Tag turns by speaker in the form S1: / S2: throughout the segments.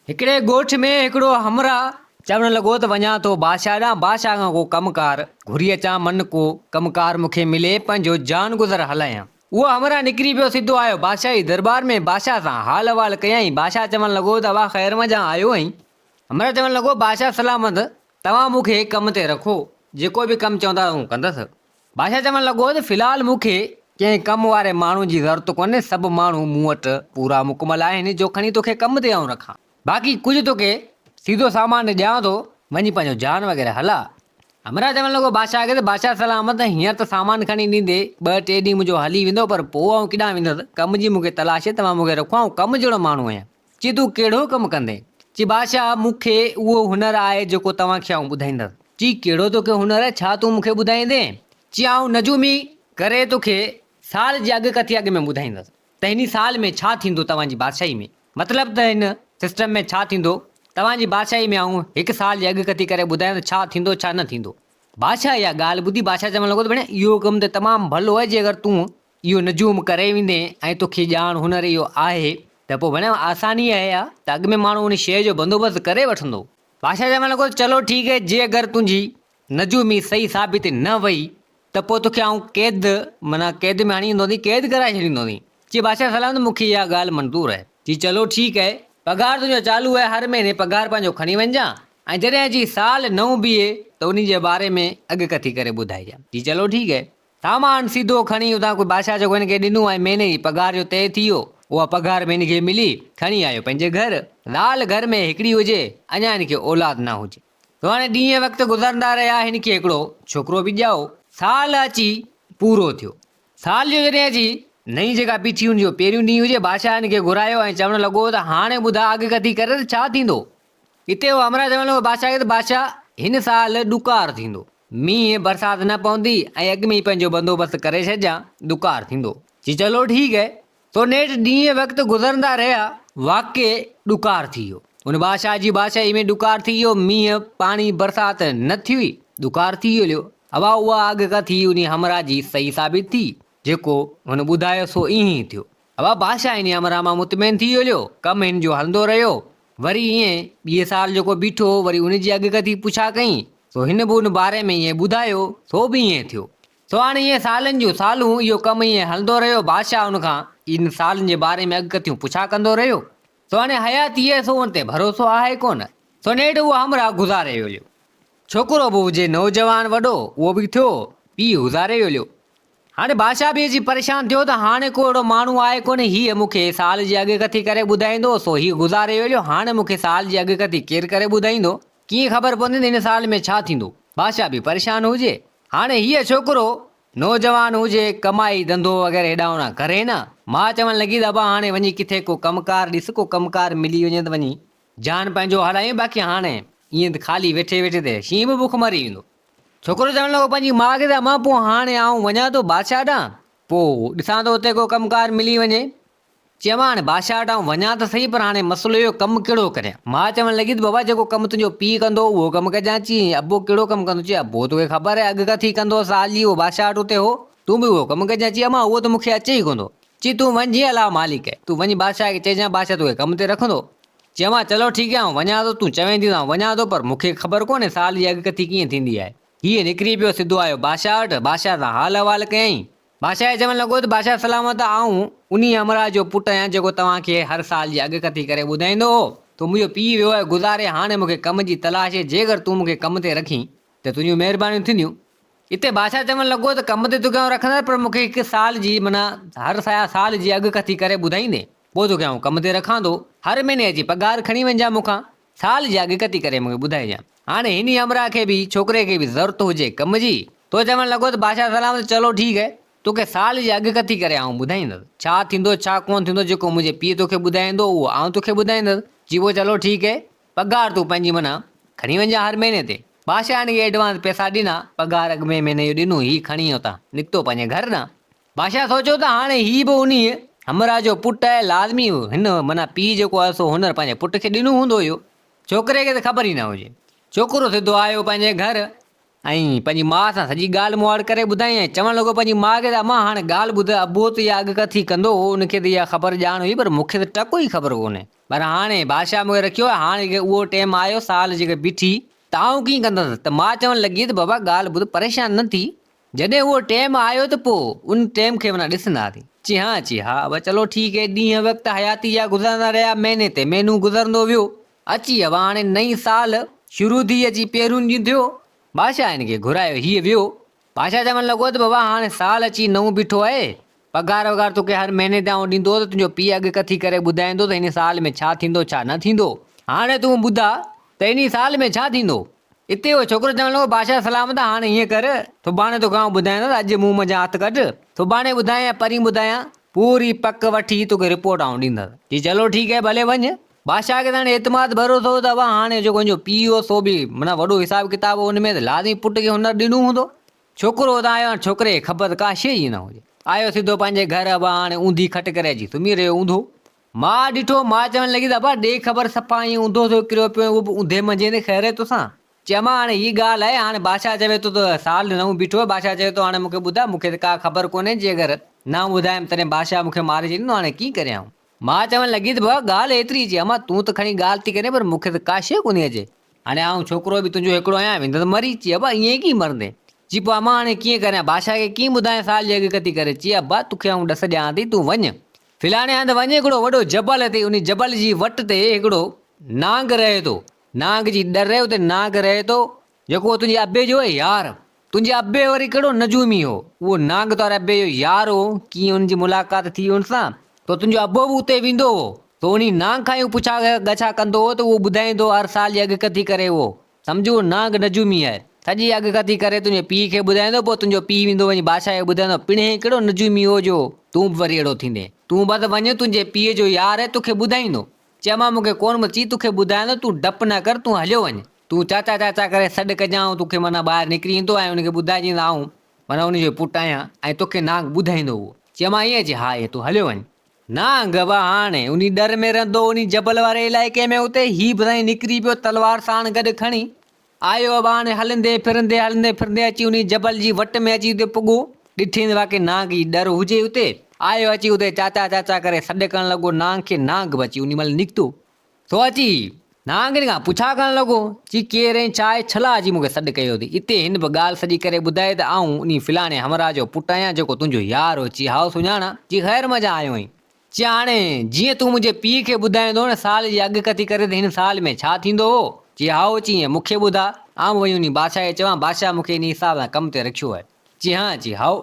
S1: هڪڙي ڳوٺ ۾ هڪڙو همراهه چوڻ لڳو ته وڃان ٿو بادشاهه ڏانهن، بادشاهه کان ڪو ڪم ڪار گهري اچان، من ڪو ڪم ڪار مون کي ملي، پنهنجو جان گذر هلايان. اهو همراهه نڪري پيو، سڌو آيو بادشاهه جي درٻار ۾، بادشاهه سان حال احوال ڪيائين، بادشاهه چوڻ لڳو ته ابا خير منجهان آيو آهين؟ همراهه چوڻ لڳو بادشاهه سلامت، توهان مون کي ڪم تي رکو، جيڪو به ڪم چوندا آئون ڪندس. بادشاهه چوڻ لڳو ته في الحال مون کي ڪنهن ڪم واري ماڻهو جي ضرورت ڪونهي، سڀ ماڻهو مون وٽ پورا مڪمل آهن، جو کڻي توکي ڪم تي آئون رکان. باقي ڪجهه توکي سيڌو سامان ڏيان ٿو، وڃي پنهنجو جان وغيره هلاء. همراهه چوڻ لڳو بادشاهه کي ته بادشاهه سلامت، هينئر ته سامان کڻي ڏيندي ٻه ٽي ڏينهن منهنجو هلي ويندو، پر پوء آئون ڪيڏانهن ويندس، ڪم جي مون کي تلاش آهي، توهان مون کي رکو، آئون ڪم جهڙو ماڻهو آهيان. چي تون ڪهڙو ڪم ڪندين؟ چي بادشاهه مون کي اهو هنر آهي جيڪو توهان کي آئون ٻڌائيندس. چي ڪهڙو توکي هنر آهي ڇا تون مون کي ٻڌائيندين؟ چي آئون نجومي ڪري توکي سال جي اڳڪٿي اڳ ۾ ٻڌائيندس ته هن سال ۾ ڇا ٿيندو توهان جي بادشاهي ۾. مطلب ته هن سسٽم ۾ ڇا ٿيندو توهان جي بادشاهي ۾ آئون هڪ سال جي اڳڪٿي ڪري ٻڌايان ته ڇا ٿيندو ڇا نه ٿيندو. بادشاهه اها ڳالهه ٻڌي بادشاهه چوڻ لڳو ته ڀيڻ اهو ڪم ته تمام ڀلو آهي جي اگر تون اهو نجوم ڪري ويندين ۽ توکي ڄاڻ هنر اهو آهي ته پوء ڀڻيا آساني آهي اها ته اڳ ۾ ماڻهو ان شيء جو بندوبست ڪري وٺندو. بادشاهه چوڻ لڳو ته چلو ٺيڪ آهي جي اگر تنهنجي نجومي صحيح ثابت نه وئي ته پوء توکي آئون قيد معنيٰ قيد ۾ آڻي ايندوسين قيد ڪرائي ڇڏيندوسين. چي بادشاهه سلامت مون کي اها ڳالهه منظور آهي. چي چلو ٺيڪ آهي پگهار تنهنجو چالو آهي هر مهيني پگهار پنهنجو کڻي وڃجان ۽ جڏهن اچي سال نئون بيهي ته انهي جي باري ۾ اڳڪٿي ڪري ٻڌائجان. چي چلو ٺيڪ آهي. سامان سيڌو کڻي اتان ڪوئي بادشاهه جيڪو هن کي ڏنو ۽ مهيني جي پگهار جو طئي ٿي ويو. اها پگهار به هن کي ملي، کڻي آيو پنهنجي گهر. زال گهر ۾ هڪڙي هجي، اڃا هن کي اولاد نه هجي. سو هاڻي ڏينهن وقت گذرندا رهيا، هن کي هڪڙو ڇوڪرو به ڄائو. سال اچي پورو ٿيو. سال جو جڏهن اچي نئين جيڪا بيٺي ان جو پهريون ڏينهن هجي، بادشاهه هن کي گهرايو ۽ چوڻ لڳو ته هاڻي ٻڌاء اڳڪٿي ڪري ته ڇا ٿيندو؟ اتي اهو همراهه چوڻ لڳو بادشاهه کي ته بادشاهه هن سال ڏڪار ٿيندو. مينهن برسات نه پوندي ۽ اڳ ۾ ئي پنهنجو بندوبست ڪري ڇڏجان، ڏڪار ٿيندو. چي چلو ٺيڪ هي. سو نيٺ ڏينهن وقت گذرندا رهيا، واقعي ڏڪار ٿي ويو. ان بادشاهه جي بادشاهي ۾ ڏڪار ٿي ويو، مينهن پاڻي برسات نه ٿي هئي، ڏڪار ٿي ويو هليو. اها اها اڳڪٿي انهي همراهه جي صحيح ثابت ٿي، جيڪو هن ٻڌايو سو ائين ئي ٿيو. اها بادشاهه انهي همراهه مان مطمئن ٿي ويو هليو، ڪم هن جو هلندو رهيو. وري ائين ٻئي سال جيڪو بيٺو هو وري ان جي اڳڪٿي پڇا ڪئين، سو هن به ان باري ۾ ائين ٻڌايو، سو به ائين ٿيو. سو هاڻي ائين سالن جون سالون اهو ڪم ائين هلندو رهيو، بادشاهه ان کان ان سالن جي باري ۾ اڳڪٿيون پڇا ڪندو رهيو. سو هاڻي حياتي آهي سو ان تي ڀروسو آهي ڪونه. سو نيٺ اهو همراهه گذاري ويو. ڇوڪرو به هجي نوجوان وڏو، اهو به ٿيو، پيء گذاري ويو. هاڻي بادشاهه به اچي پريشان ٿيو ته هاڻي ڪو اهڙو ماڻهو آهي ڪونه، هيء مون کي سال جي اڳڪٿي ڪري ٻڌائيندو، سو هيء گذاري ويو، هاڻي مون کي سال جي اڳڪٿي ڪير ڪري ٻڌائيندو؟ ڪيئن خبر پوندي ته هن سال ۾ ڇا ٿيندو؟ بادشاهه به پريشان هجي. هاڻي هيء ڇوڪرو نوجوان هجي، ڪمائي ڌنڌو وغيره هيڏانهن هوڏانهن ڪري نه. ماء چوڻ لڳي ته ابا هاڻي وڃي ڪٿي ڪو ڪم ڪار ڏس، ڪو ڪم ڪار ملي وڃي ته وڃي جان پنهنجو هلايون، باقي هاڻي ائين ته خالي ويٺي ويٺي ته شينهن به بک مري ويندو. ڇوڪرو چوڻ لڳو پنهنجي ماء کي ته امان پوء هاڻي آئون وڃان ٿو بادشاهه ڏانهن، پوء ڏسان ٿو اتي ڪو ڪم ڪار ملي وڃي. چي امان هاڻي بادشاهه وٽ آئون وڃان ته سهي پر هاڻي مسئلو اهو ڪم ڪهڙو ڪريان. ماء چوڻ لڳي ته بابا جيڪو ڪم تنهنجو پيء ڪندو هو اهو ڪم ڪجان. چي ابو ڪهڙو ڪم ڪندو؟ چي ابو توکي خبر آهي اڳڪٿي ڪندو هو سال جي اهو بادشاهه وٽ اتي هو تون به اهو ڪم ڪجان. چي امان اهو ته مون کي اچي ئي ڪونه ٿو. چي تون وڃ جيئن الله مالڪ آهي تون وڃي بادشاهه کي چئجان بادشاهه توکي ڪم تي رکندو. چيومان چلو ٺيڪ آهي آئون وڃان ٿو، تون چوين ٿي ته آئون وڃان ٿو پر مون کي خبر ڪونهي سال جي اڳڪٿي ڪيئن ٿيندي آهي. هيء نڪري پيو سڌو آيو بادشاهه وٽ، بادشاهه سان حال احوال ڪيائين. بادشاهه کي چوڻ لڳو ته بادشاهه سلامت آئون انهيء همراهه جو پٽ آهيان جيڪو توهان کي هر سال جي اڳڪٿي ڪري ٻڌائيندو هو. تو منهنجو پيء ويو آهي گذاري هاڻي مون کي ڪم جي تلاش آهي جيڪر تون مون کي ڪم تي رکين ته تنهنجون مهربانيون ٿينديون. اتي بادشاهه چوڻ لڳو ته ڪم تي توکي آئون رکندس پر مون کي هڪ سال جي معنيٰ هر سال جي اڳڪٿي ڪري ٻڌائيندين، پوء توکي آئون ڪم تي رکان ٿو. هر مهيني اچي پگهار کڻي وڃجان مون کان، سال جي اڳڪٿي ڪري مون کي ٻڌائجان. هاڻي هن همراهه کي به، ڇوڪري کي به ضرورت هجي ڪم جي، تو چوڻ لڳو ته بادشاهه سلامت چلو ٺيڪ هي، توکي سال جي اڳڪٿي ڪري آئون ٻڌائيندس. ڇا ٿيندو ڇا ڪونه ٿيندو جيڪو منهنجي پيء توکي ٻڌائيندو اهو آئون توکي ٻڌائيندس. چي پوء چلو ٺيڪ هي، پگهار تون پنهنجي معنيٰ کڻي وڃجان هر مهيني تي. بادشاهه هن کي ايڊوانس پئسا ڏنا، پگهار اڳ ۾ مهيني جو ڏنو، هي کڻي اتان نڪتو پنهنجي گهر ڏانهن. بادشاهه سوچيو ته هاڻي هي به انهيء همراهه جو پٽ آهي، لازمي هن معنيٰ پيء جيڪو آهي سو هنر پنهنجي پٽ کي ڏنو هوندو اهو ڇوڪري کي ته خبر ئي نه هجي. ڇوڪرو سڌو آيو پنهنجي گهر. ۽ پنهنجي ماء سان سڄي ڳالهه مهاڙ ڪري ٻڌائين ۽ چوڻ لڳو پنهنجي ماء کي ته امان هاڻي ڳالهه ٻڌ ابو ته اها اڳڪٿي ڪندو هو ان کي ته اها خبر ڄاڻ هئي پر مون کي ته ٽڪو ئي خبر ڪونهي پر هاڻي بادشاهه مون کي رکيو آهي هاڻي جيڪڏهن اهو ٽيم آيو سال جيڪڏهن بيٺي ته آئون ڪيئن ڪندس ته ماء چوڻ لڳي ته بابا ڳالهه ٻڌ پريشان نه ٿي جڏهن اهو ٽيم آيو ته پوء ان ٽيم کي معنيٰ ڏسنداسين. چي ها چي ها ابا چلو ٺيڪ هي ڏينهن وقت حياتي جا گذرندا رهيا مهيني تي مهينو گذرندو ويو اچي ابا هاڻي نئين سال شروع ٿي اچي پهريون ڏينهن ٿيو بادشاهه هن کي گهرايو هيء ويو بادشاهه چوڻ لڳو ته بابا هاڻي سال اچي نئون بيٺو آهي پگهار وگهار توکي هر مهيني تي آئون ڏيندو ته تنهنجو پيء اڳڪٿي ڪري ٻڌائيندو ته هن سال ۾ ڇا ٿيندو ڇا نه ٿيندو هاڻي تون ٻڌاء ته انهي سال ۾ ڇا ٿيندو؟ اتي اهو ڇوڪرو چوڻ لڳو، بادشاهه سلامت هاڻي هيئن ڪر، سڀاڻي توکي آئون ٻڌائيندس، اڄ مون منجهان هٿ ڪڍ، سڀاڻي ٻڌايان يا پرين ٻڌايان، پوري پڪ وٺي توکي رپورٽ آئون ڏيندس. چي چلو ٺيڪ آهي ڀلي وڃ. بادشاهه کي ته هاڻي اعتماد ڀروسو هو ته ابا هاڻي جيڪو هن جو پيء هو سو به معنيٰ وڏو حساب ڪتاب هو ان ۾ ته لازمي پٽ کي هنر ڏنو هوندو. ڇوڪرو اتان آيو هاڻي ڇوڪري کي خبر ته ڪا شيء ئي نه هجي. آيو سڌو پنهنجي گهر ابا هاڻي اونڌي کٽ ڪري اچي سمهي رهيو اونڌو. ماء ڏٺو، ماء چوڻ لڳي ته ابا ڏي خبر صفا ائين اونڌو ٿيو ڪريو پيو آهين اهو به اونڌي منجهين تي خير آهي توسان؟ چي امان هاڻي هي ڳالهه آهي هاڻي بادشاهه چوي ٿو ته سال نئون بيٺو آهي بادشاهه چوي ٿو هاڻي مون کي ٻڌاء مون کي ته ڪا خبر ڪونهي جي اگر نه ٻڌايم تڏهن بادشاهه مون کي ماري ڇڏيندو هاڻي ڪيئن ڪريان آئون؟ ماء چوڻ لڳي ته بابا ڳالهه ايتري چي امان تون ته کڻي ڳالهه ٿي ڪرين پر مون کي ته ڪا شيء ڪونهي اچي هاڻي آئون ڇوڪرو به تنهنجو هڪڙو آهيان ويندس مري چي ابا ائين ڪيئن مرندين؟ چي پوء امان هاڻي ڪيئن ڪريان بادشاهه کي ڪيئن ٻڌايان سال جي اڳڪٿي ڪري چي ابا توکي آئون ڏس ڏيان ٿي تون وڃ فلاڻي هنڌ وڃ هڪڙو وڏو جبل اٿئي انهي جبل جي وٽ تي هڪڙو نانگ رهي ٿو نانگ جي ڏر اتي نانگ رهي ٿو جيڪو تنهنجي ابي جو يار تنهنجي ابي وري ڪهڙو نجومي هو اهو نانگ تنهنجي ابي جو يار هو ڪيئن ان جي ملاقات ٿي ان سان ته تنهنجو ابو به اتي ويندو هو ته انهي نانگ کان ئي پڇا ڳڇا ڪندو هو ته اهو ٻڌائيندو هو هر سال جي اڳڪٿي ڪري اهو سمجهه اهو نانگ نجومي آهي. سڄي اڳڪٿي ڪري تنهنجي پيء کي ٻڌائيندو، پوء تنهنجو پيء ويندو وڃي بادشاهه کي ٻڌائيندو، پڻهين ڪهڙو نجومي هو جو تون به وري اهڙو ٿيندين. تون بس وڃ، تنهنجي پيء جو يار آهي، توکي ٻڌائيندو. چي امان مون کي ڪونه ٻڌ، چي توکي ٻڌائيندو، تون ڊپ نه ڪر، تون هليو وڃ. تون چاچا چاچا ڪري سڏ ڪجان، آئون توکي معنيٰ ٻاهر نڪري ايندو ۽ ان کي ٻڌائجين ته آئون معنيٰ ان جو پٽ آهيان ۽ توکي نانگ ٻڌائيندو اهو. چي امان ائين؟ چي ها ائين، تون هليو وڃ. نانگ به هاڻي انهي ڏر ۾ رهندو انهي جبل واري علائقي ۾ اتي هي به سائين نڪري پيو تلوار ساڻ گڏ کڻي آيو ابا هاڻي هلندي ڦرندي هلندي ڦرندي اچي انهي جبل جي وٽ ۾ اچي اتي پڳو ڏٺين ته واقعي نانگ جي ڏر هجي اتي آيو اچي اتي چاچا چاچا ڪري سڏ ڪرڻ لڳو نانگ کي نانگ به اچي انهي مهل نڪتو سو اچي نانگ کان پڇا ڪرڻ لڳو، چي ڪير ۽ ڇا آهي، ڇلا اچي مون کي سڏ ڪيو اٿئي. اتي هن به ڳالهه سڄي ڪري ٻڌائي ته آئون انهي فلاڻي همراهه جو پٽ آهيان جيڪو تنهنجو يار هو. چي هائو سڃاڻان. چي خير منجهان آيو آهين. چي هاڻي جيئن تون منهنجي پيء کي ٻڌائيندو هو نه سال جي اڳڪٿي ڪري ته هن سال ۾ ڇا ٿيندو هو. چي هائو چي ائين مون کي ٻڌاء. آئون وڃي انهي بادشاهه کي چوان، بادشاهه مون کي انهي حساب سان ڪم تي رکيو آهي. چي ها. چي هائو.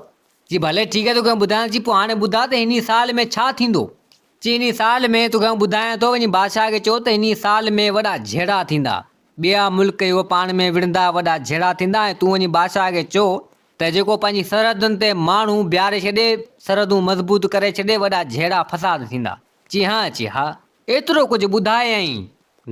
S1: چي ڀلي ٺيڪ آهي توکي آئون ٻڌايان ٿو. چي پوء هاڻي ٻڌاء ته هني سال ۾ ڇا ٿيندو. چي انهي سال ۾ توکي آئون ٻڌايان ٿو، وڃي بادشاهه کي چئو ته انهي سال ۾ وڏا جهيڙا ٿيندا. ٻيا ملڪ اهو پاڻ ۾ وڙهندا، وڏا جهيڙا ٿيندا ۽ تون وڃي بادشاهه کي چئو ته جيڪو پنهنجي سرحدن تي ماڻهو بيهاري ڇڏي، سرحدون مضبوط ڪري ڇڏي، وڏا جهيڙا فساد ٿيندا. چي ها، چي ها. ايترو ڪجهه ٻڌايائين.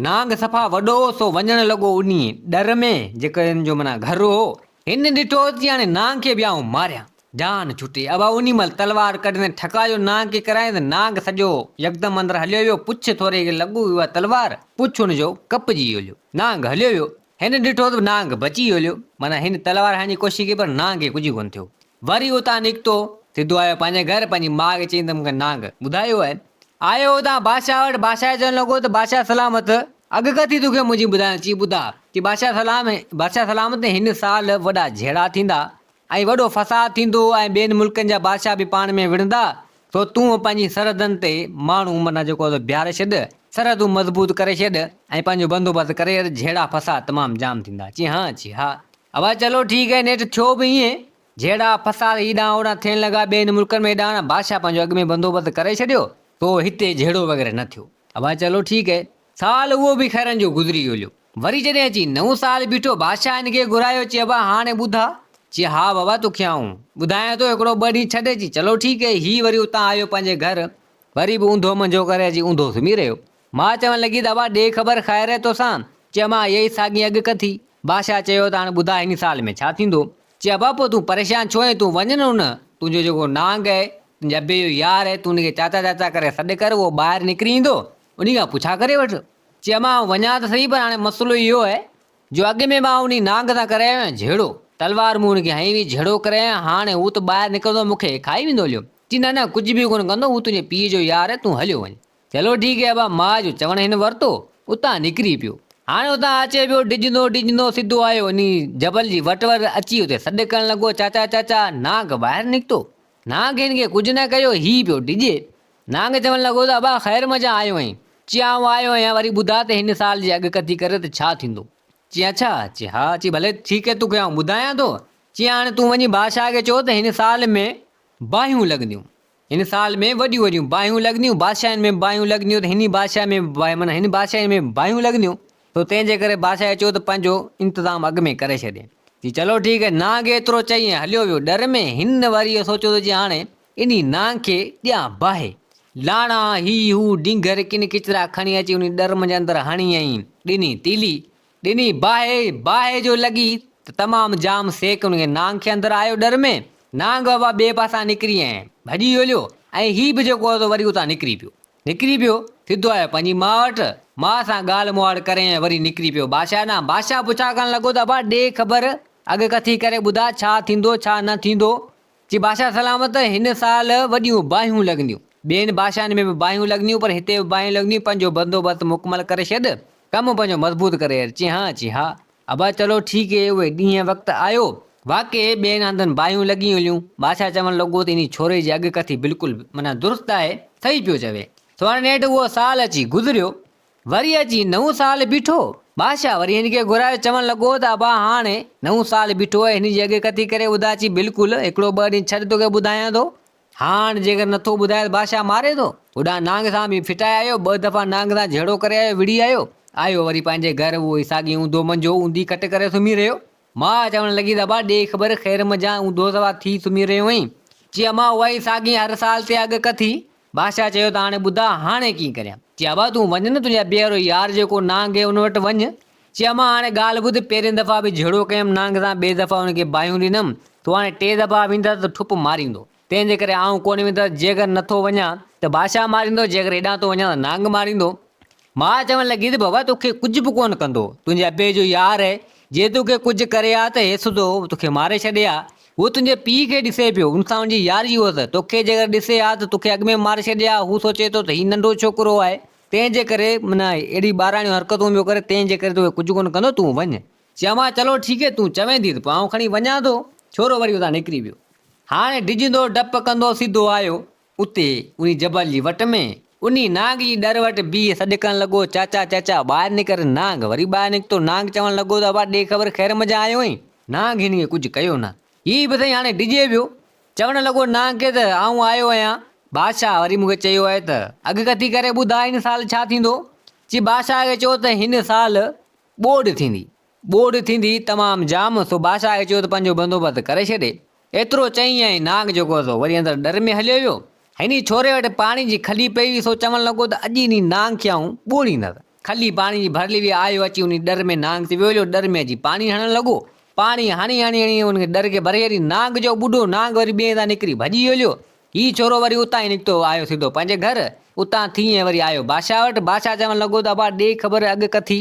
S1: نانگ صفا وڏو هو، سو وڃڻ لڳو انهي ڏر ۾، جيڪو هن جو معنيٰ گهر هو. هن ڏٺو ته هاڻي نانگ کي به آئون ماريان، جان ڇٽي. ابا انهي مهل تلوار ڪڍندي ٺڪاء جو نانگ کي ڪرايائين ته نانگ سڄو يڪدم اندر هليو ويو، پڇ ٿوري کي لڳو اها تلوار، پڇ هن جو ڪپجي هليو. نانگ هليو ويو. هن ڏٺو ته نانگ بچي هليو، معنيٰ هن تلوار هڻڻ جي ڪوشش ڪئي پر نانگ کي ڪجهه ڪونه ٿيو. وري اتان نڪتو، سڌو آيو پنهنجي گهر، پنهنجي ماء کي چيائين ته مون کي نانگ ٻڌايو آهي. آيو اتان بادشاهه وٽ، بادشاهه چوڻ لڳو ته بادشاهه سلامت، اڳڪٿي توکي منهنجي ٻڌايان، چي ٻڌاء، چي بادشاهه سلام، بادشاهه سلامت هن سال وڏا جهيڙا ٿيندا ۽ وڏو فساد ٿيندو ۽ ٻين ملڪن جا بادشاهه به پاڻ ۾ وڙهندا، سو تون پنهنجي سرحدن تي ماڻهو معنيٰ جيڪو سو بيهاري ڇڏ، سرحدون مضبوط ڪري ڇڏ ۽ پنهنجو بندوبست ڪري ڇڏ، جهيڙا فساد تمام جام ٿيندا. چي ها، چي ها. ابا چلو ٺيڪ آهي، نيٺ ٿيو به ائين. جهيڙا فساد هيڏانهن هوڏانهن ٿيڻ لڳا، ٻين ملڪن ۾ هيڏانهن هوڏانهن، بادشاهه پنهنجو اڳ ۾ بندوبست ڪري ڇڏيو، سو هتي جهيڙو وغيره نه ٿيو. ابا چلو ٺيڪ آهي. سال اهو به خيرن جو گذري هليو. وري جڏهن اچي نئون سال بيٺو، بادشاهه هن کي گهرايو، چي ابا هاڻي ٻڌاء؟ چي ها بابا توکي آئون ٻڌايان ٿو، هڪڙو ٻه ڏينهن ڇڏ. چي چلو ٺيڪ آهي. هي وري اتان آيو پنهنجي گهر، وري به اونڌو منجهو ڪري اچي اونڌو سمهي رهيو. ماء چوڻ لڳي ته ابا ڏي خبر خير آهي توسان؟ چي امان اها ئي ساڳي اڳڪٿي. بادشاهه چيو ته هاڻي ٻڌاء هن سال ۾ ڇا ٿيندو؟ چي ابا پوء تون پريشان ڇو آهين، تون وڃ نه ان تنهنجو جيڪو نانگ آهي، تنهنجي ابي جو يار آهي، تون ان کي چاچا چاچا ڪري سڏ ڪر، اهو ٻاهر نڪري ايندو، انهي کان پڇا ڪري وٺ. چي امان آئون وڃان ته سهي پر هاڻي مسئلو اهو آهي جو اڳ ۾ مان انهي نانگ سان ڪري آيو آهيان جهيڙو. تلوار مون هن کي هنئي هئي، جهيڙو ڪري آيو آهيان، هاڻي هو ته ٻاهر نڪرندو مون کي کائي ويندو هليو. چي نه نه ڪجهه به ڪونه ڪندو، هو تنهنجي پيء جو يار آهي، تون هليو وڃ. چلو ٺيڪ هي ابا، ماء جو چوڻ هن ورتو، اتان نڪري پيو. هاڻي اتان اچي پيو، ڊڄندو ڊڄندو سڌو آيو انهي جبل جي وٽ ور اچي اتي سڏ ڪرڻ لڳو، چاچا چاچا، نانگ ٻاهر نڪتو. نانگ هن کي ڪجهه نه ڪيو، هي پيو ڊڄي. نانگ چوڻ لڳو ته ابا خير منجهان آيو آهين؟ چي آئون آيو آهيان وري ٻڌاء ته هن سال جي اڳڪٿي ڪري ته ڇا ٿيندو؟ چي اڇا؟ چي ها. چي ڀلي ٺيڪ هي توکي آئون ٻڌايان ٿو. چي هاڻي تون وڃي بادشاهه کي چئو ته هن سال ۾ باهيون لڳنديون. هن سال ۾ وڏيون وڏيون باهيون لڳنديون، بادشاهين ۾ به باهيون لڳنديون ته هن بادشاهه ۾ به باهه معنيٰ هن بادشاهي ۾ به باهيون لڳنديون. سو تنهن جي ڪري بادشاهه کي چيو ته پنهنجو انتظام اڳ ۾ ڪري ڇڏي. چي چلو ٺيڪ هي. نانگ ايترو چئي ۽ هليو ويو. ڏر ۾ هن وري اهو سوچيو ته جي هاڻي انهي نانگ کي ڏيان باهه. لاڻا، هي هو، ڊينگهر، ڪن ڪچرا کڻي اچي انهي ڏر منجهه اندر هڻي ۽ ڏني تيلي. ڏني باهه، باهه جو لڳي ته تمام جام سيڪ ان کي نانگ کي اندر آيو ڏر ۾، نانگ بابا ٻئي پاسان نڪري ۽ ڀڄي هليو ۽ هي به جيڪو هو سو وري اتان نڪري پيو. نڪري پيو، سڌو آيو پنهنجي ماء وٽ، ماء سان ڳالهه مهاڙ ڪري ۽ وري نڪري پيو بادشاهه ڏانهن. بادشاهه پڇا ڪرڻ لڳو ته ابا ڏي خبر، اڳڪٿي ڪري ٻڌاء ڇا ٿيندو ڇا نه ٿيندو؟ چي بادشاهه سلامت هن سال وڏيون باهيون لڳنديون. ٻين بادشاهن ۾ به باهيون لڳنديون پر هتي به باهيون لڳنديون پنهنجو بندوبست مڪمل ڪري ڇڏ، ڪم پنهنجو مضبوط ڪري ڇڏ. چي ها، چي ها. ابا چلو ٺيڪ هي اهي ڏينهن وقت آيو. واقعي ٻين هنڌن باهيون لڳي هليون. بادشاهه چوڻ لڳو ته انهي ڇوري جي اڳڪٿي بلڪل معنيٰ درست آهي، صحيح پيو چوي. سو هاڻي نيٺ اهو سال اچي گذريو. وري اچي نئون سال بيٺو. بادشاهه وري هن کي گهرايو، چوڻ لڳو ته ابا هاڻي نئون سال بيٺو آهي، هن جي اڳڪٿي ڪري ٻڌاء. چي بلڪل، هڪڙو ٻه ڏينهن ڇڏ توکي ٻڌايان ٿو. هاڻ جيڪر نٿو ٻڌائي ته بادشاهه ماري ٿو. هوڏانهن نانگ سان به ڦٽائي آيو، ٻه دفعا نانگ سان جهيڙو ڪري آيو، وڙهي آيو. آيو وري پنهنجي گهر، اهو ئي ساڳي اونڌو منجهو اونڌي کٽ ڪري سمهي رهيو. ماء چوڻ لڳي ته ابا ڏي خبر خير منجهان اونڌو سوا ٿي سمهي رهيو آهين. چي امان اها ئي ساڳي هر سال تي اڳڪٿي. بادشاهه چيو ته هاڻي ٻڌاء هاڻي ڪيئن ڪريان؟ چي ابا تون وڃ نه تنهنجي ابي وارو يار جيڪو نانگ اهي ان وٽ وڃ. چي امان هاڻي ڳالهه ٻڌ پهرين دفعا به جهيڙو ڪيم نانگ سان ٻئي دفعا ان کي باهيون ڏنم سو هاڻي ٽي دفعا ويندس ته ٺپ ماريندو تنهن جي ڪري آئون ڪونه ويندس جيڪر نٿو وڃان ته بادشاهه ماريندو جيڪر هيڏانهن ٿو وڃان ته نانگ ماريندو. ماء چوڻ لڳي ته بابا توکي ڪجهه به ڪونه ڪندو تنهنجي ابي جو يار اهي جي توکي ڪجهه ڪري ها ته هيسدو توکي ماري ڇڏي ها. هو تنهنجي پيء کي ڏسي پيو، ان سان هن جي ياري هئس، توکي جيڪر ڏسي ها ته توکي اڳ ۾ ماري ڇڏي ها، هو سوچي ٿو ته هي ننڍو ڇوڪرو آهي، تنهن جي ڪري معنيٰ اهڙي ٻاراڻيون حرڪتون پيو ڪري، تنهن جي ڪري توکي ڪجهه ڪونه ڪندو، تون وڃ. چيائين، چلو ٺيڪ هي، تون چوين ٿي ته پوء آئون کڻي وڃان ٿو. ڇورو وري اتان نڪري ويو. هاڻي ڊڄندو ڊپ ڪندو سڌو آيو اتي انهي جبل جي وٽ ۾، انهي نانگ جي ڏر وٽ بيهي سڏ ڪرڻ لڳو، چاچا، چاچا، ٻاهر نڪر. نانگ وري ٻاهر نڪتو. نانگ چوڻ لڳو ته ابا ڏي خبر خير منجهان آيو آهين؟ نانگ هن کي ڪجهه ڪيو نه. هي به سائين هاڻي ڊڄي ويو. چوڻ لڳو نانگ کي ته آئون آيو آهيان. بادشاهه وري مون کي چيو آهي ته اڳڪٿي ڪري ٻڌاء هن سال ڇا ٿيندو؟ چي بادشاهه کي چئو ته هن سال ٻوڏ ٿيندي. ٻوڏ ٿيندي تمام جام، سو بادشاهه کي چيو ته پنهنجو بندوبست ڪري ڇڏي. ايترو چئي ۽ نانگ جيڪو سو وري اندر ڏر ۾ هليو ويو. هني ڇوري وٽ پاڻي جي کلي پئي هئي، سو چوڻ لڳو ته اڄ انهي نانگ کي آئون ٻوڙيندس. کلي پاڻي جي ڀرلي وئي، آيو اچي انهي ڏر ۾ نانگ تي ويو هليو، ڏر ۾ اچي پاڻي هڻڻ لڳو. پاڻي هڻي هڻي هڻي ان کي ڏر کي ڀري ڇڏي. نانگ جو ٻڍو نانگ وري ٻئي هنڌان نڪري ڀڄي هليو. هي ڇورو وري اتان ئي نڪتو، آيو سڌو پنهنجي گهر. اتان ٿي ۽ وري آيو بادشاهه وٽ. بادشاهه چوڻ لڳو ته ابا ڏي خبر اڳ ڪٿي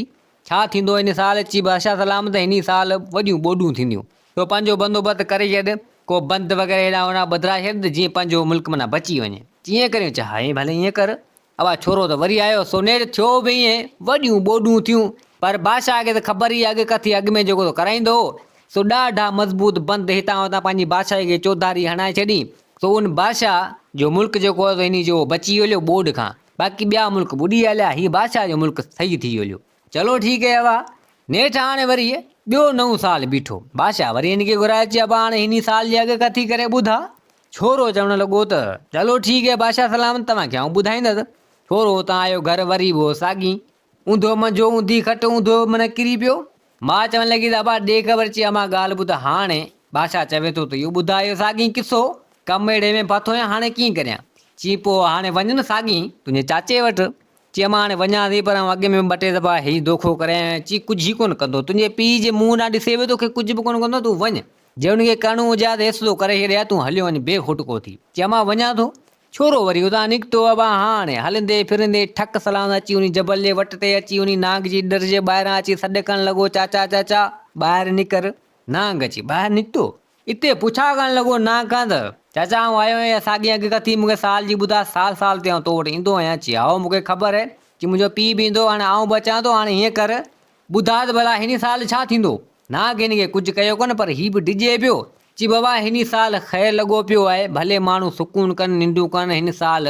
S1: ڇا ٿيندو هن سال؟ چي بادشاهه سلامت هن سال وڏيون ٻوڏون ٿينديون. تو پنهنجو بندوبست ڪري ڇڏ، ڪو بند وغيره هيڏانهن هوڏانهن ٻڌرائي ڇڏ ته جيئن پنهنجو ملڪ معنيٰ بچي وڃي. چي ائين ڪريون؟ چي ها ائين ڀلي ائين ڪر. ابا ڇورو ته وري آيو، سو نيٺ ٿيو به ائين، وڏيون ٻوڏون ٿيون، پر بادشاهه کي ته خبر ئي اڳ ڪٿي اڳ ۾ جيڪو ٿو ڪرائيندو هو، سو ڏاڍا مضبوط بند هتان هتان پنهنجي بادشاهي کي چوڌاري هڻائي ڇڏي، سو ان بادشاهه جو ملڪ جيڪو هو سو انهي جو بچي هليو ٻوڏ کان. باقي ٻيا ملڪ ٻڏي هليا، هي بادشاهه جو ملڪ صحيح ٿي هليو. چلو ٺيڪ هي ابا. نيٺ هاڻي وري ٻيو نئون سال بيٺو. بادشاهه وري هن کي گهرايو، چي ابا هاڻي هني سال جي اڳڪٿي ڪري ٻڌاء. ڇورو چوڻ لڳو ته چلو ٺيڪ هي بادشاهه سلامت توهان کي آئون ٻڌائيندس. ڇورو اتان آيو گهر وري به اهو ساڳي. اونڌو منجهو اونڌي کٽ اونڌو من ڪري پيو. ماء چوڻ لڳي ته ابا ڏي خبر چي امان ڳالهه ٻڌ هاڻي بادشاهه چوي ٿو ته اهو ٻڌاء اهو ساڳي قصو ڪم اهڙي ۾ ڦاٿو آهيان هاڻي ڪيئن ڪريان. چي پوء هاڻي وڃ نه ساڳي تنهنجي چاچي وٽ. چي امان هاڻي وڃان ٿي پر آئون اڳ ۾ ٻه ٽي دفعا هي دوکو ڪري آيو آهيان. چي ڪجهه ئي ڪونه ڪندو تنهنجي پيء جي منهن ڏانهن ڏسي به توکي ڪجهه به ڪونه ڪندو تون وڃ. جي هن کي ڪرڻو هجي ها ته هيسلو ڪري ڇڏي ها تون هليو وڃ بي کٽڪو ٿي. چي امان وڃان ٿو. ڇورو وري اتان نڪتو. ابا هاڻي هلندي ڦرندي ٺڪ سلام اچي انهي جبل جي وٽ تي اچي انهي نانگ جي ڏر جي ٻاهران اچي سڏ ڪرڻ لڳو، چاچا چاچا ٻاهر نڪر. نانگ اچي ٻاهر نڪتو. اتي پڇا ڪرڻ لڳو نانگ کان ته، چاچا آئون آيو آهيان اها ساڳي اڳڪٿي مون کي سال جي ٻڌاء، سال سال تي آئون تو وٽ ايندو آهيان. چي هائو مون کي خبر آهي. چي منهنجو پيء به ايندو هو هاڻي آئون به اچان ٿو هاڻي هيئن ڪر ٻڌاء ته ڀلا هن سال ڇا ٿيندو؟ نانگ هن کي ڪجهه ڪيو ڪونه پر هي به ڊڄي پيو. چي بابا هن سال خير لڳو پيو آهي، ڀلي ماڻهو سڪون ڪن ننڊون ڪن هن سال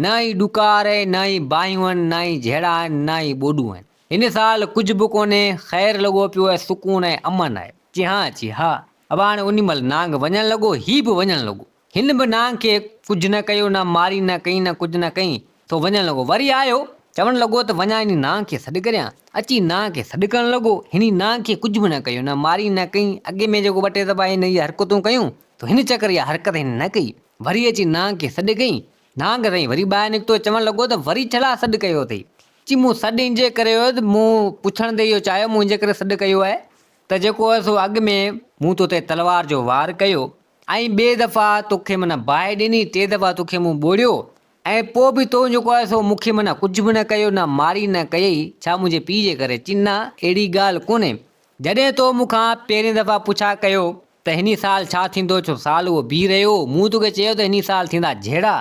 S1: نه ئي ڏڪار آهي نه ئي باهيون آهن نه ئي جهيڙا آهن نه ئي ٻوڏون آهن. هن سال ڪجهه به ڪونهي خير لڳو پيو آهي سڪون ۽ امن آهي. چي ها چي ها. ابا هاڻي انهي مهل نانگ وڃڻ لڳو هي به وڃڻ لڳو. هن به نانگ کي ڪجهه نه ڪيو، نه ماري نه ڪئي نه ڪجهه نه ڪئي، سو وڃڻ لڳو. وري آيو، چوڻ لڳو ته وڃان انهي نانگ کي سڏ ڪريان. اچي نانگ کي سڏ ڪرڻ لڳو. هني نانگ کي ڪجهه به نه ڪيو، نه ماري نه ڪئي. اڳي ۾ جيڪو ٻه ٽي دفعا هن اهي حرڪتون ڪيون، سو هن چڪر اها حرڪت هن نه ڪئي. وري اچي نانگ کي سڏ ڪئي. نانگ سائين وري ٻاهر نڪتو، چوڻ لڳو ته وري ڇلا سڏ ڪيو اٿئي؟ چي مون سڏ ان جي ڪري هيو ته مون پڇڻ تي اهو چاهيو، مون ان جي ڪري سڏ ڪيو آهي ته جيڪو هو سو اڳ ۾ مون تو تي تلوار جو وار ڪيو ۽ ٻي دفعا توکي معنيٰ باهه ڏني، ٽي دفعا توکي مون ٻوڙيو ۽ پوء به تو جيڪو آهي سو مون کي معنيٰ ڪجهه به نه ڪيو، نه ماري نه ڪيئي، ڇا منهنجي پيء جي ڪري؟ چي نه، اهڙي ڳالهه ڪونهي. جڏهن تو مون کان پهرين دفعا پڇا ڪيو ته هني سال ڇا ٿيندو، ڇو سال اهو بيهي رهيو هو، مون توکي چيو ته هني سال ٿيندا جهيڙا،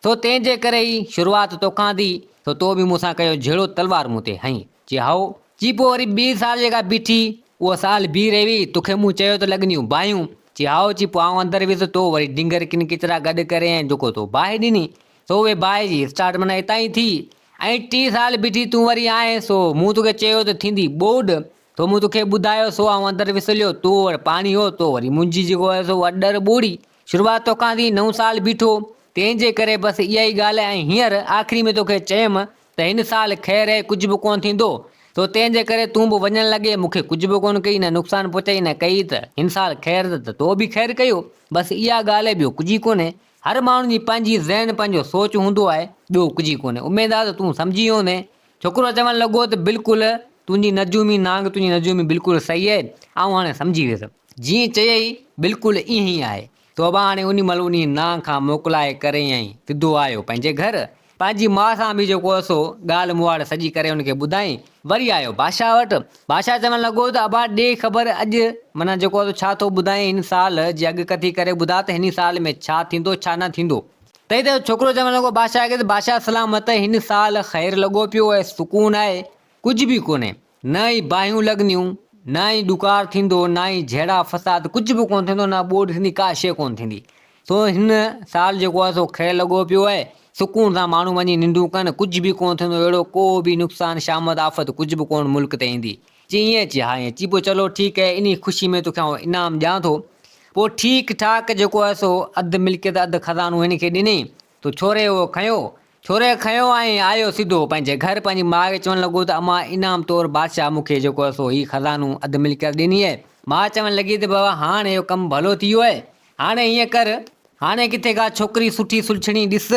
S1: سو تنهن جي ڪري ئي شروعات توکان ٿي، سو تو به مون سان ڪيو جهيڙو، تلوار مون تي هنئي. چي هائو. چي پوء وري ٻي سال جيڪا بيٺي، اهو سال بيهي رهي وئي، توکي مون چيو ته لڳنديون باهيون. چي هائو. چي پوء آئون اندر ويس، تو وري ڊنگر ڪن ڪچرا گڏ ڪري ۽ جيڪو تو باهه ڏني، سو اهي باهه جي اسٽارٽ معنيٰ اتان ئي ٿي ۽ ٽي سال بيٺي تون وري آئين، سو مون توکي چيو ته ٿيندي ٻوڏ، سو مون توکي ٻڌايو، سو آئون اندر وسليو، تو وٽ پاڻي هو، تو وري منهنجي جيڪو آهي سو اڏر ٻوڙي. شروعات توکان ٿي، نئون سال بيٺو، تنهن جي ڪري بس اها ئي ڳالهه آهي ۽ هينئر آخري ۾ توکي چيم ته هن سال خير آهي ڪجهه به ڪونه ٿيندو، سو تنهن جي ڪري تون به وڃڻ لڳين، مون کي ڪجهه به ڪونه ڪئي، نه نقصان پهچائي نه ڪئي ته هن سال خير ته تو به خير ڪيو، بس اها ڳالهه آهي ٻيو ڪجهه ئي ڪونهي. هر ماڻهو جي پنهنجي ذهن پنهنجو سوچ هوندو آهي، ٻيو ڪجهه ئي ڪونهي. اميد آهي ته تون سمجهي ويو هوندين. ڇوڪرو چوڻ لڳو ته بلڪل تنهنجي نجومي نانگ تنهنجي نجومي بلڪل صحيح آهي، آئون هاڻي سمجهي ويس. جيئن چيائين بلڪل ائين ئي آهي. توبه هاڻي انهي مهل انهي نانگ کان موڪلائي ڪري ۽ سڌو آيو پنهنجي گهر. پنهنجي ماء سان به جيڪو هو سو ڳالهه مهاڙ سڄي ڪري ان کي ٻڌائين. وري آيو بادشاهه وٽ. بادشاهه چوڻ لڳو ته ابا ڏي خبر اڄ معنيٰ جيڪو هو سو ڇا ٿو ٻڌائين هن سال جي اڳڪٿي ڪري ٻڌاء ته هن سال ۾ ڇا ٿيندو ڇا نه ٿيندو. تنهن تي ڇوڪرو چوڻ لڳو بادشاهه کي ته بادشاهه سلامت هن سال خير لڳو پيو ۽ سڪون آهي ڪجهه به ڪونهي نه ئي باهيون لڳنديون نه ئي ڏڪار ٿيندو نه ئي جهيڙا فساد ڪجهه به ڪونه ٿيندو نه ٻوڏ ٿيندي ڪا شيء ڪونه ٿيندي سو هن سال جيڪو آهي سو خير لڳو پيو آهي سڪون سان ماڻهو وڃي ننڊون ڪن ڪجهه به ڪونه ٿيندو اهڙو ڪو به نقصان شامت آفت ڪجهه به ڪونه ملڪ تي ايندي چي ائين چي ها ائين چي پوء چلو ٺيڪ آهي انهي خوشي ۾ توکي آئون انعام ڏيان ٿو پوء ٺيڪ ٺاڪ جيڪو آهي سو اڌ ملڪيت اڌ خزانو هن کي ڏني تو ڇوري اهو کنيو ڇوري کنيو ۽ آيو سڌو پنهنجي گهر پنهنجي ماء کي چوڻ لڳو ته امان انعام طور بادشاهه مون کي جيڪو آهي سو هي خزانو اڌ ملڪيت ڏني آهي ماء چوڻ لڳي ته بابا هاڻ اهو ڪم ڀلو ٿي ويو آهي هاڻي ائين ڪر، هاڻي ڪٿي ڪا ڇوڪري سٺي سلڇڻي ڏس،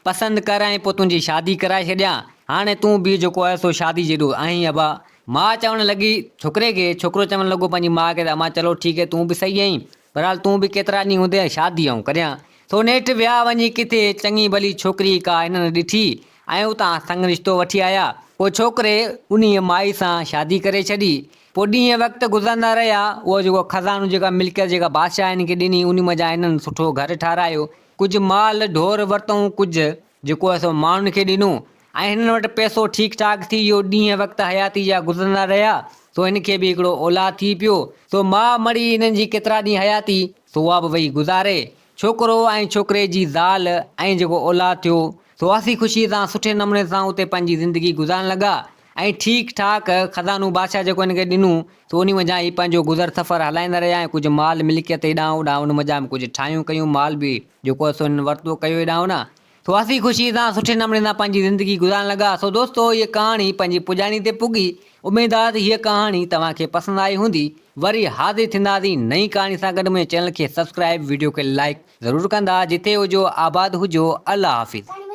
S1: پسند ڪر ۽ پوء تنهنجي شادي ڪرائي ڇڏيان. هاڻي تون به جيڪو آهي سو شادي جيڏو آهين ابا. ماء چوڻ لڳي ڇوڪري کي، ڇوڪرو چوڻ لڳو پنهنجي ماء کي ته امان چلو ٺيڪ آهي تون به صحيح آهين، بهرحال تون به ڪيترا ڏينهن هوندين شادي آئون ڪريان. سو نيٺ ويا وڃي ڪٿي چڱي ڀلي ڇوڪري ڪا هنن ڏٺي ۽ اتان سڱ رشتو وٺي آيا. پوء ڇوڪري انهيء مائي سان شادي ڪري ڇڏي. پوء ڏينهن وقت گذرندا رهيا. اهو جيڪو خزانو جيڪا ملڪيت جيڪا بادشاهه هنن کي ڏني، انهي منجهان هنن سٺو گهر ٺهرايو. ڪجهه مال ڍور ورتائون، ڪجهه جيڪو آهي سو ماڻهن کي ڏنو ۽ هنن وٽ پئسو ٺيڪ ٺاڪ ٿي ويو. ڏينهن وقت حياتي جا گذرندا رهيا، سو هن کي به هڪڙو اولاد ٿي پيو. سو ماء مڙي هنن جي ڪيترا ڏينهن حياتي، سو اها به وئي گذاري. ڇوڪرو ۽ ڇوڪري جي زال ۽ جيڪو اولاد ٿيو، سو هسي خوشيء سان سٺي نموني سان اتي پنهنجي زندگي گذارڻ لڳا ۽ ٺيڪ ٺاڪ خزانو بادشاهه جيڪو هن کي ڏنو، سو انهي منجهان هي پنهنجو گذر سفر هلائيندا رهيا ۽ ڪجهه مال ملڪيت هيڏانهن هوڏانهن ان منجهان به ڪجهه ٺاهيون ڪيون مال به جيڪو سو هنن ورتو ڪيو هيڏانهن هوڏانهن سو هسي خوشيء سان سٺي نموني سان پنهنجي زندگي گذارڻ لڳا. سو دوستو هيء ڪهاڻي پنهنجي پڄاڻي تي پڳي. اميد آهي ته هيء ڪهاڻي توهان کي پسند آئي هوندي. وري حاضر ٿينداسين نئين ڪهاڻي سان گڏ منهنجي چينل کي سبسڪرائيب وڊيو کي لائيڪ ضرور ڪندا. جتي هجو آباد هجو الله حافظ.